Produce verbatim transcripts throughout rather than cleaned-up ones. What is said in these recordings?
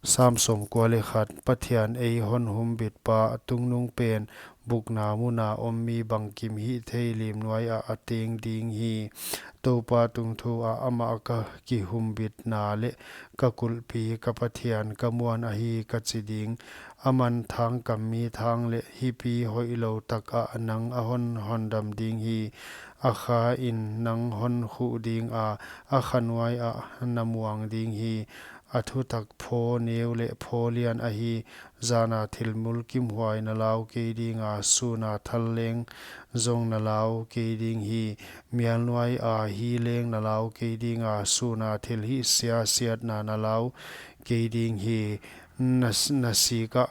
Sam sawmkua leh khat. Pathian ei hon humbitpa, tungnungpen bukna muna om mi bangkim hihthei lim nuaiah a teng ding hi. Toupa tungthu ah amah ka kihumbitna leh ka kulhpi, ka Pathian ka muan ahi, ka chi ding. Aman thangkammi thang leh hipi hoihlou takah nang a hon hondam ding hi. A khain nang hon khuh dinga, a kha nuaiah na muang ding hi. A thutak phaw neu leh phaw lian ahi. Zana thil mulkimhuai na lau kei dinga, suna thal leng zong na lau kei ding hi. Mial nuaia hi leng na lau kei dinga, suna thilhihsia siatna na lau kei ding hi. Na, na sikah,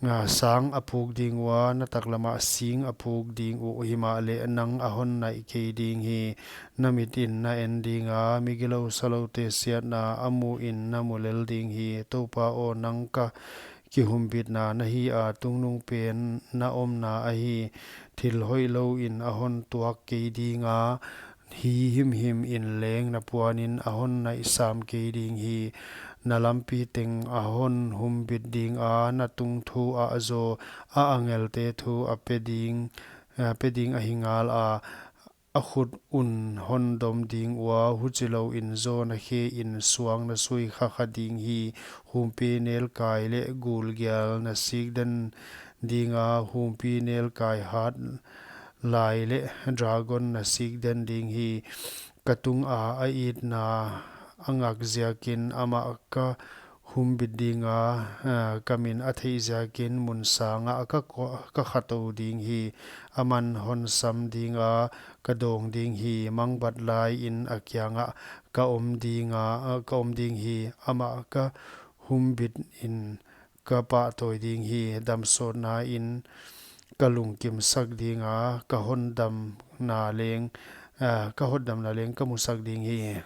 ah, sang a puk ding ua, na taklamah sing a puk ding uh, himahleh nang a hon naih kei ding hi. Na mitin na en dinga, migilou saloute siatna a muin na mu lel ding hi. Toupa aw, nang ka kihumbitna na hi a, tungnungpen na omna ahi. Thil hoihlouin a hon tuak kei dinga, hi himhimin leng na puanin a hon naih sam kei ding hi. Na lampi teng a hon humbit dinga, na tungthu ah zaw a angelte thu a pe ding, a pe ding ahi ngala. A khut un hon dom ding ua, huchilouin zaw na khein suang na sui khakha ding hi. Humpinelkai leh gulgial na sikden dinga, humpinelkai hat lai leh dragon na sikden ding hi. Ka tunga a itna a ngak ziakin amah ka humbit dinga, ah, ka min a theih ziakin mun sangah ka ko-, ka khatou ding hi. Aman hon sam dinga, ka dawng ding hi. Mangbat laiin a kiangah ka om dinga, ah, ka om ding hi. Amah ka humbitin ka pahtawi ding hi. Damsawtnain ka lungkimsak dinga, ka hondamna leng, ah, ka hotdamna leng ka musak ding hi.